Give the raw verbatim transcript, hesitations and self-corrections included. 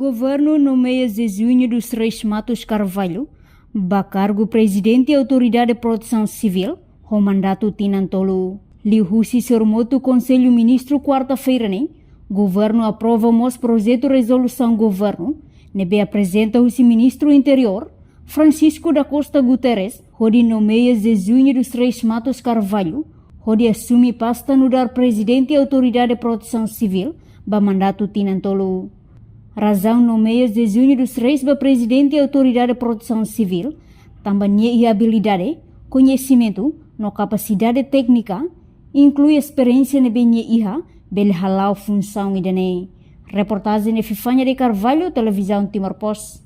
Governu nomeia Zezuño dos Reis Matos Carvalho ba kargu Prezidente Autoridade Protesaun Sivíl ho mandatu tinan tolu. Liuhusi sorumutu Konsellu Ministru kuarta-feira ne'e, governu aprova mós projetu rezolusaun governu ne'ebé aprezenta husi Ministru Interiór, Francisco da Costa Guterres, hodi nomeia Zezuño dos Reis Matos Carvalho hodi asume pasta nu'udar Prezidente Autoridade Protesaun Sivíl ba mandatu tinan tolu. Razaun nomeia Zezuño dos Reis ba Prezidente Autoridade Protesaun Sivíl, tanba nia iha abilidade, koñesimentu no kapasidade téknika, inklui esperiénsia ne'ebé nia iha, bele hala'o funsaun ida-ne'e. Reportajen Epifania de Carvalho, Televizaun Timor Post.